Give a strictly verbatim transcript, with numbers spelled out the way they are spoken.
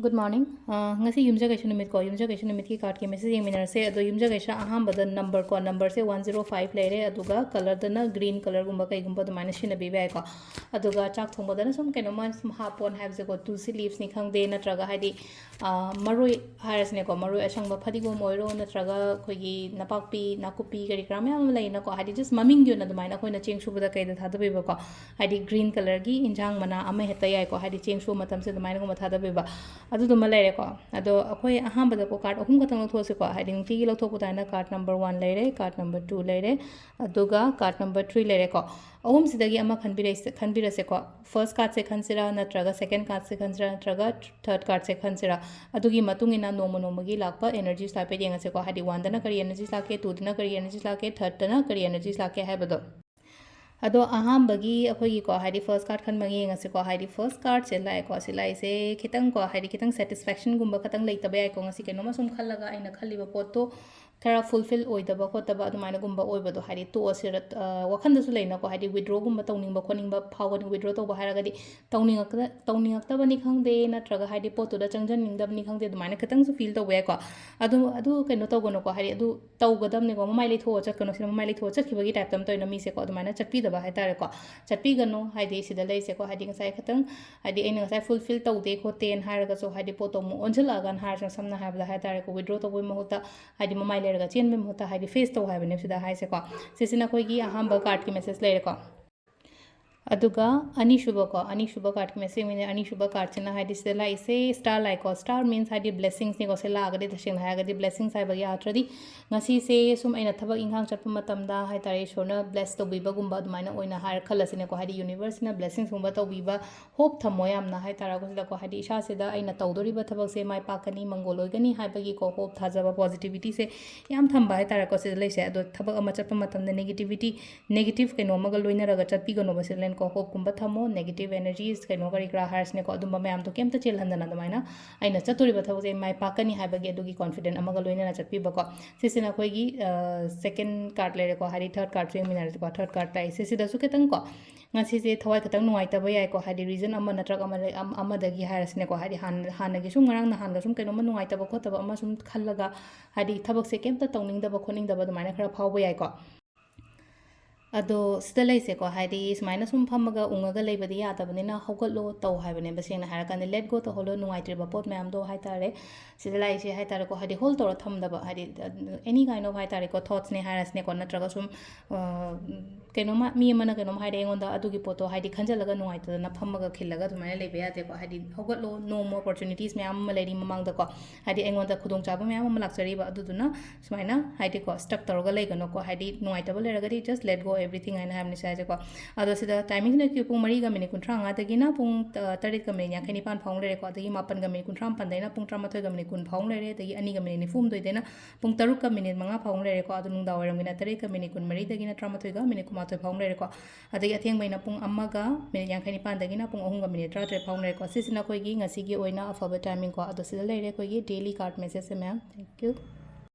Good morning. ꯑ, ꯉꯁꯤ ꯌꯨꯝꯖꯀꯩꯁ ꯅꯨꯃꯤꯠꯀꯣ, ꯌꯨꯝꯖꯀꯩꯁ ꯅꯨꯃꯤꯠꯀꯤ cardꯀꯤ message ꯌꯦꯡꯃꯤꯟꯅꯔꯁꯦ꯫ ꯑꯗꯣ ꯌꯨꯝꯖꯀꯩꯁ ꯑꯍꯥꯟꯕꯗ number ꯀꯣ, numberꯁꯦ one zero five ꯂꯩꯔꯦ, ꯑꯗꯨꯒ colourꯗꯅ green colourꯒꯨꯝꯕ ꯀꯩꯒꯨꯝꯕ ꯑꯗꯨꯃꯥꯏꯅ ꯁꯤꯖꯤꯟꯅꯕꯤꯕ ꯌꯥꯏꯀꯣ꯫ ꯑꯗꯨꯒ ꯆꯥꯛ ꯊꯣꯡꯕꯗꯅ ꯁꯨꯝ ꯀꯩꯅꯣꯝꯃ ꯁꯨꯝ ꯍꯥꯞꯄꯣꯟ ꯍꯥꯏꯕꯁꯦꯀꯣ, tulsi leavesꯅꯤ ꯈꯪꯗꯦ, ꯅꯠꯇ꯭ꯔꯒ ꯍꯥꯏꯗꯤ, ꯑ, ꯃꯔꯣꯏ ꯍꯥꯏꯔꯁꯤꯅꯦꯀꯣ, ꯃꯔꯣꯏ ꯑꯁꯪꯕ ꯐꯗꯤꯒꯣꯝ ꯑꯣꯏꯔꯣ, ꯅꯠꯇ꯭ꯔꯒ ꯑꯩꯈꯣꯏꯒꯤ ꯅꯄꯥꯛꯄꯤ, ꯅꯥꯀꯨꯞꯄꯤ ꯀꯔꯤ ꯀꯔꯥ ꯃꯌꯥꯝ ꯑꯃ ꯂꯩꯅꯀꯣ, ꯍꯥꯏꯗꯤ just ꯃꯃꯤꯡꯒꯤ ꯑꯣꯏꯅ ꯑꯗꯨꯃꯥꯏꯅ ꯑꯩꯈꯣꯏꯅ ꯆꯦꯡ ꯁꯨꯕꯗ ꯀꯩꯗ ꯊꯥꯗꯕꯤꯕꯀꯣ, ꯍꯥꯏꯗꯤ green colourꯒꯤ ꯏꯟꯖꯥꯡ ꯃꯅꯥ ꯑꯃ ꯍꯦꯛꯇ ꯌꯥꯏꯀꯣ, ꯍꯥꯏꯗꯤ ꯆꯦꯡ ꯁꯨꯕ ꯃꯇꯝꯁꯦ ꯑꯗꯨꯃꯥꯏꯅꯒꯨꯝꯕ ꯊꯥꯗꯕꯤꯕ꯫ ꯑꯗꯨꯗꯨꯃ ꯂꯩꯔꯦꯀꯣ꯫ ꯑꯗꯣ ꯑꯩꯈꯣꯏ ꯑꯍꯥꯟꯕꯗꯀꯣ card ꯑꯍꯨꯝ ꯈꯛꯇꯪ ꯂꯧꯊꯣꯛꯑꯁꯤꯀꯣ, ꯍꯥꯏꯗꯤ ꯅꯨꯡꯇꯤꯒꯤ ꯂꯧꯊꯣꯛꯄ ꯑꯗꯨꯃꯥꯏꯅ card number one ꯂꯩꯔꯦ, card number two ꯂꯩꯔꯦ, ꯑꯗꯨꯒ card number three ꯂꯩꯔꯦꯀꯣ꯫ ꯑꯍꯨꯝꯁꯤꯗꯒꯤ ꯑꯃ ꯈꯟꯕꯤꯔꯁꯦ, ꯈꯟꯕꯤꯔꯁꯦꯀꯣ꯫ First cardꯁꯦ ꯈꯟꯁꯤꯔꯥ, ꯅꯠꯇ꯭ꯔꯒ second cardꯁꯦ ꯈꯟꯁꯤꯔꯥ, ꯅꯠꯇ꯭ꯔꯒ third cardꯁꯦ ꯈꯟꯁꯤꯔꯥ? ꯑꯗꯨꯒꯤ ꯃꯇꯨꯡ ꯏꯟꯅ ꯅꯣꯡꯃ ꯅꯣꯡꯃꯒꯤ ꯂꯥꯛꯄ energies ꯍꯥꯏꯐꯦꯠ ꯌꯦꯡꯉꯁꯦꯀꯣ꯫ ꯍꯥꯏꯗꯤ oneꯗꯅ ꯀꯔꯤ energies ꯂꯥꯛꯀꯦ, twoꯗꯅ ꯀꯔꯤ energies ꯂꯥꯛꯀꯦ, thirdꯇꯅ ꯀꯔꯤ energies ꯂꯥꯛꯀꯦ ꯍꯥꯏꯕꯗꯣ꯫ ꯑꯗꯣ ꯑꯍꯥꯟꯕꯒꯤ ꯑꯩꯈꯣꯏꯒꯤꯀꯣ, ꯍꯥꯏꯗꯤ first card ꯈꯟꯕꯒꯤ ꯌꯦꯡꯉꯁꯤꯀꯣ꯫ ꯍꯥꯏꯗꯤ first cardꯁꯦ ꯂꯥꯛꯑꯦꯀꯣ, ꯁꯤ ꯂꯥꯛꯏꯁꯦ ꯈꯤꯇꯪꯀꯣ, ꯍꯥꯏꯗꯤ ꯈꯤꯇꯪ satisfactionꯒꯨꯝꯕ ꯈꯤꯇꯪ ꯂꯩꯇꯕ ꯌꯥꯏꯀꯣ꯫ ꯉꯁꯤ ꯀꯩꯅꯣꯝꯃ ꯁꯨꯝ ꯈꯜꯂꯒ ꯑꯩꯅ ꯈꯜꯂꯤꯕ ꯄꯣꯠꯇꯣ ꯈꯔ fulfil ꯑꯣꯏꯗꯕ ꯈꯣꯠꯇꯕ ꯑꯗꯨꯃꯥꯏꯅꯒꯨꯝꯕ ꯑꯣꯏꯕꯗꯣ, ꯍꯥꯏꯗꯤ ꯇꯣꯛꯑꯁꯤꯔ, ꯑ, ꯋꯥꯈꯟꯗꯁꯨ ꯂꯩꯅꯀꯣ, ꯍꯥꯏꯗꯤ withdrawꯒꯨꯝꯕ ꯇꯧꯅꯤꯡꯕ ꯈꯣꯠꯅꯤꯡꯕ ꯐꯥꯎꯒꯅꯤ꯫ Withdraw ꯇꯧꯕ ꯍꯥꯏꯔꯒꯗꯤ ꯇꯧꯅꯤꯡꯉꯛꯇ-, ꯇꯧꯅꯤꯡꯉꯛꯇꯕꯅꯤ ꯈꯪꯗꯦ, ꯅꯠꯇ꯭ꯔꯒ ꯍꯥꯏꯗꯤ ꯄꯣꯠꯇꯨꯗ ꯆꯪꯖꯅꯤꯡꯗꯕꯅꯤ ꯈꯪꯗꯦ, ꯑꯗꯨꯃꯥꯏꯅ ꯈꯤꯇꯪꯁꯨ feel ꯇꯧꯕ ꯌꯥꯏꯀꯣ꯫ ꯑꯗꯨ, ꯑꯗꯨ ꯀꯩꯅꯣ ꯇꯧꯒꯅꯨꯀꯣ, ꯍꯥꯏꯗꯤ ꯑꯗꯨ ꯇꯧꯒꯗꯕꯅꯤꯀꯣ, ꯃꯃꯥꯏ ꯂꯩꯊꯣꯛꯑ ꯆꯠꯀꯅꯨ, ꯁꯤꯅ ꯃꯃꯥꯏ ꯂꯩꯊꯣꯛꯑ ꯆꯠꯈꯤꯕꯒꯤ typeꯇ ꯑꯃ ꯇꯧꯋꯤꯅ ꯃꯤꯁꯦꯀꯣ, ꯑꯗꯨꯃꯥꯏꯅ ꯆꯠꯄꯤꯗꯕ ꯍꯥꯏꯇꯥꯔꯦꯀꯣ꯫ ꯆꯠꯄꯤꯒꯅꯨ, ꯍꯥꯏꯗꯤ ꯁꯤꯗ ꯂꯩꯁꯦꯀꯣ, ꯍꯥꯏꯗꯤ ꯉꯁꯥꯏ ꯈꯤꯇꯪ, ꯍꯥꯏꯗꯤ ꯑꯩꯅ ꯉꯁꯥꯏ fulfil ꯇꯧꯗꯦ ꯈꯣꯠꯇꯦꯅ ꯍꯥꯏꯔꯒꯁꯨ, ꯍꯥꯏꯗꯤ ꯄꯣꯠꯇꯣ ꯑꯃꯨꯛ ꯑꯣꯟꯁꯤꯜꯂꯛꯑꯒꯅ ꯍꯥꯏꯔꯁꯤꯅ, ꯁꯝꯅ ꯍꯥꯏꯔꯕꯗ ꯍꯥꯏꯇꯥꯔꯦꯀꯣ, withdraw ꯇꯧꯕꯩ ꯃꯍꯨꯠꯇ, ꯍꯥꯏꯗꯤ ꯃꯃꯥꯏ ꯂꯩꯔꯒ ꯆꯦꯟꯕꯩ ꯃꯍꯨꯠꯇ, ꯍꯥꯏꯗꯤ face ꯇꯧ ꯍꯥꯏꯕꯅꯦ ꯁꯤꯗ ꯍꯥꯏꯁꯦꯀꯣ꯫ ꯁꯤꯁꯤꯅ ꯑꯩꯈꯣꯏꯒꯤ ꯑꯍꯥꯟꯕ cardꯀꯤ message ꯂꯩꯔꯦꯀꯣ꯫ ꯑꯗꯨꯒ ꯑꯅꯤꯁꯨꯕꯀꯣ, ꯑꯅꯤꯁꯨꯕ cardꯀꯤ message ꯌꯦꯡꯃꯤꯟꯅ-, ꯑꯅꯤꯁꯨꯕ cardꯁꯤꯅ ꯍꯥꯏꯗꯤ ꯁꯤꯗ ꯂꯥꯛꯏꯁꯦ star ꯂꯥꯛꯏꯀꯣ꯫ Star means ꯍꯥꯏꯗꯤ blessingsꯅꯤꯀꯣ꯫ ꯁꯤ ꯂꯥꯛꯑꯒꯗꯤ ꯇꯁꯦꯡꯅ ꯍꯥꯏꯔꯒꯗꯤ blessings ꯍꯥꯏꯕꯒꯤ ꯑꯥꯔꯊꯗꯤ ꯉꯁꯤꯁꯦ ꯁꯨꯝ ꯑꯩꯅ ꯊꯕꯛ ꯏꯪꯈꯥꯡ ꯆꯠꯄ ꯃꯇꯝꯗ ꯍꯥꯏꯇꯥꯔꯦ, ꯏꯁꯣꯔꯅ bless ꯇꯧꯕꯤꯕꯒꯨꯝꯕ ꯑꯗꯨꯃꯥꯏꯅ ꯑꯣꯏꯅ ꯍꯥꯏꯔ ꯈꯜꯂꯁꯤꯅꯦꯀꯣ꯫ ꯍꯥꯏꯗꯤ universeꯁꯤꯅ blessingsꯀꯨꯝꯕ ꯇꯧꯕꯤꯕ, hope ꯊꯝꯃꯣ ꯌꯥꯝꯅ ꯍꯥꯏꯇꯥꯔꯦꯀꯣ꯫ ꯁꯤꯗꯀꯣ ꯍꯥꯏꯗꯤ ꯏꯁꯥꯁꯤꯗ ꯑꯩꯅ ꯇꯧꯗꯣꯔꯤꯕ ꯊꯕꯛꯁꯦ ꯃꯥꯏ ꯄꯥꯛꯀꯅꯤ, ꯃꯪꯒꯣꯜ ꯑꯣꯏꯒꯅꯤ ꯍꯥꯏꯕꯒꯤꯀꯣ hope, ꯊꯥꯖꯕ, positivityꯁꯦ ꯌꯥꯝ ꯊꯝꯕ ꯍꯥꯏꯇꯥꯔꯦꯀꯣ꯫ ꯁꯤꯗ ꯂꯩꯁꯦ꯫ ꯑꯗꯣ ꯊꯕꯛ ꯑꯃ ꯆꯠꯄ ꯃꯇꯝꯗ negativity negative ꯀꯩꯅꯣ ꯑꯃꯒ ꯂꯣꯏꯅꯔꯒ ꯆꯠꯄꯤꯒꯅꯣꯕ ꯁꯤꯗ ꯂꯩꯅꯀꯣ꯫ Hopeꯀꯨꯝꯕ ꯊꯝꯃꯣ, negative energies ꯀꯩꯅꯣ ꯀꯔꯤ ꯀꯔꯥ ꯍꯥꯏꯔꯁꯤꯅꯦꯀꯣ, ꯑꯗꯨꯝꯕ ꯃꯌꯥꯝꯗꯣ ꯀꯩꯝꯇ ꯆꯦꯜꯍꯟꯗꯅ ꯑꯗꯨꯃꯥꯏꯅ ꯑꯩꯅ ꯆꯠꯇꯣꯔꯤꯕ ꯊꯕꯛꯁꯦ ꯃꯥꯏ ꯄꯥꯛꯀꯅꯤ ꯍꯥꯏꯕꯒꯤ ꯑꯗꯨꯒꯤ confident ꯑꯃꯒ ꯂꯣꯏꯅꯅ ꯆꯠꯄꯤꯕꯀꯣ꯫ ꯁꯤꯁꯤꯅ ꯑꯩꯈꯣꯏꯒꯤ, ꯑ, second card ꯂꯩꯔꯦꯀꯣ, ꯍꯥꯏꯗꯤ third cardꯁꯨ ꯌꯦꯡꯃꯤꯟꯅꯔꯁꯤꯀꯣ꯫ Third card ꯂꯥꯛꯏꯁꯦ ꯁꯤꯗꯁꯨ ꯈꯤꯇꯪꯀꯣ ꯉꯁꯤꯁꯦ ꯊꯋꯥꯏ ꯈꯤꯇꯪ ꯅꯨꯡꯉꯥꯏꯇꯕ ꯌꯥꯏꯀꯣ, ꯍꯥꯏꯗꯤ reason ꯑꯃ ꯅꯠꯇ꯭ꯔꯒ ꯑꯃ ꯂꯩ-, ꯑꯃ-, ꯑꯃꯗꯒꯤ ꯍꯥꯏꯔꯁꯤꯅꯦꯀꯣ, ꯍꯥꯏꯗꯤ ꯍꯥꯟꯅ, ꯍꯥꯟꯅꯒꯤ ꯁꯨꯝ ꯉꯔꯥꯡ ꯅꯍꯥꯟꯒ ꯁꯨꯝ ꯀꯩꯅꯣꯝꯃ ꯅꯨꯡꯉꯥꯏꯇꯕ ꯈꯣꯠꯇꯕ ꯑꯃ ꯁꯨꯝ ꯈꯜꯂꯒ, ꯍꯥꯏꯗꯤ ꯊꯕꯛꯁꯦ ꯀꯩꯝꯇ ꯇꯧꯅꯤꯡꯗꯕ ꯈꯣꯠꯅꯤꯡꯗꯕ ꯑꯗꯨꯃꯥꯏꯅ ꯈꯔ ꯐꯥꯎꯕ ꯌꯥꯏꯀꯣ꯫ ꯑꯗꯣ ꯁꯤꯗ ꯂꯩꯁꯦꯀꯣ, ꯍꯥꯏꯗꯤ ꯁꯨꯃꯥꯏꯅ ꯁꯨꯝ ꯐꯝꯃꯒ ꯎꯪꯉꯒ ꯂꯩꯕꯗꯤ ꯌꯥꯗꯕꯅꯤꯅ ꯍꯧꯒꯠꯂꯣ ꯇꯧ ꯍꯥꯏꯕꯅꯦꯕ꯫ ꯁꯦꯡꯅ ꯍꯥꯏꯔꯀꯥꯟꯗ let go ꯇꯧꯍꯜꯂꯣ, ꯅꯨꯡꯉꯥꯏꯇ꯭ꯔꯤꯕ ꯄꯣꯠ ꯃꯌꯥꯝꯗꯣ ꯍꯥꯏꯇꯥꯔꯦ꯫ ꯁꯤꯗ ꯂꯥꯛꯏꯁꯦ ꯍꯥꯏꯇꯥꯔꯦꯀꯣ, ꯍꯥꯏꯗꯤ hold ꯇꯧꯔ ꯊꯝꯗꯕ, ꯍꯥꯏꯗꯤ any kind of ꯍꯥꯏꯇꯥꯔꯦꯀꯣ, thoughtsꯅꯦ ꯍꯥꯏꯔꯁꯤꯅꯦꯀꯣ, ꯅꯠꯇ꯭ꯔꯒ ꯁꯨꯝ, ꯑ, ꯀꯩꯅꯣꯝꯃ, ꯃꯤ ꯑꯃꯅ ꯀꯩꯅꯣꯝ ꯍꯥꯏꯔꯦ ꯑꯩꯉꯣꯟꯗ, ꯑꯗꯨꯒꯤ ꯄꯣꯠꯇꯣ ꯍꯥꯏꯗꯤ ꯈꯟꯖꯜꯂꯒ ꯅꯨꯡꯉꯥꯏꯇꯗꯅ ꯐꯝꯃꯒ ꯈꯤꯜꯂꯒ ꯑꯗꯨꯃꯥꯏꯅ ꯂꯩꯕ ꯌꯥꯗꯦꯀꯣ꯫ ꯍꯥꯏꯗꯤ ꯍꯧꯒꯠꯂꯣ, ꯅꯣꯡꯃ opportunities ꯃꯌꯥꯝ ꯑꯃ ꯂꯩꯔꯤ ꯃꯃꯥꯡꯗꯀꯣ, ꯍꯥꯏꯗꯤ ꯑꯩꯉꯣꯟꯗ ꯈꯨꯗꯣꯡꯆꯥꯕ ꯃꯌꯥꯝ ꯑꯃ ꯂꯥꯛꯆꯔꯤꯕ, ꯑꯗꯨꯗꯨꯅ ꯁꯨꯃꯥꯏꯅ ꯍꯥꯏꯗꯤꯀꯣ stuck ꯇꯧꯔꯒ ꯂꯩꯒꯅꯨꯀꯣ꯫ ꯍꯥꯏꯗꯤ ꯅꯨꯡꯉꯥꯏꯇꯕ ꯂꯩꯔꯒꯗꯤ just let go everything ꯍꯥꯏꯅ ꯍꯥꯏꯕꯅꯤ ꯁ꯭ꯋꯥꯏꯁꯦꯀꯣ꯫ ꯑꯗꯣ ꯁꯤꯗ timingꯁꯤꯅ ꯄꯨꯡ ꯃꯔꯤꯒ minute ꯀꯨꯟꯊ꯭ꯔꯥ ꯃꯉꯥꯗꯒꯤꯅ ꯄꯨꯡ, ꯑ, ꯇꯔꯦꯠꯀ minute ꯌꯥꯡꯈꯩ ꯅꯤꯄꯥꯟ ꯐꯥꯎ ꯂꯩꯔꯦꯀꯣ꯫ ꯑꯗꯒꯤ ꯃꯥꯄꯟꯒ minute ꯀꯨꯟꯊ꯭ꯔꯥ ꯃꯥꯄꯟꯗꯩꯅ ꯄꯨꯡ ꯇꯔꯥꯃꯥꯊꯣꯏꯒ minute ꯀꯨꯟ ꯐꯥꯎ ꯂꯩꯔꯦ꯫ ꯑꯗꯒꯤ ꯑꯅꯤꯒ minute ꯅꯤꯐꯨ ꯍꯨꯝꯗꯣꯏꯗꯩꯅ ꯄꯨꯡ ꯇꯔꯨꯛꯀ minute ꯃꯉꯥ ꯐꯥꯎ ꯂꯩꯔꯦꯀꯣ꯫ ꯑꯗꯣ ꯅꯨꯡꯗꯥꯡ ꯋꯥꯏꯔꯝꯒꯤꯅ ꯇꯔꯦꯠꯀ minute ꯀꯨꯟꯃꯔꯤꯗꯒꯤꯅ ꯇꯔꯥꯃꯥꯊꯣꯏꯒ minute ꯀꯨꯟꯃꯥꯊꯣꯏ ꯐꯥꯎ ꯂꯩꯔꯦꯀꯣ꯫ ꯑꯗꯒꯤ ꯑꯊꯦꯡꯕꯩꯅ ꯄꯨꯡ ꯑꯃꯒ minute ꯌꯥꯡꯈꯩ ꯅꯤꯄꯥꯟꯗꯒꯤꯅ ꯄꯨꯡ ꯑꯍꯨꯝꯒ minute ꯇꯔꯥꯇꯔꯦꯠ ꯐꯥꯎ ꯂꯩꯔꯦꯀꯣ꯫ ꯁꯤꯁꯤꯅ ꯑꯩꯈꯣꯏꯒꯤ ꯉꯁꯤꯒꯤ ꯑꯣꯏꯅ ꯑꯐꯕ timingꯀꯣ꯫ ꯑꯗꯣ ꯁꯤꯗ ꯂꯩꯔꯦ ꯑꯩꯈꯣꯏꯒꯤ daily card messageꯁꯦ ꯃꯌꯥꯝ꯫ Thank you꯫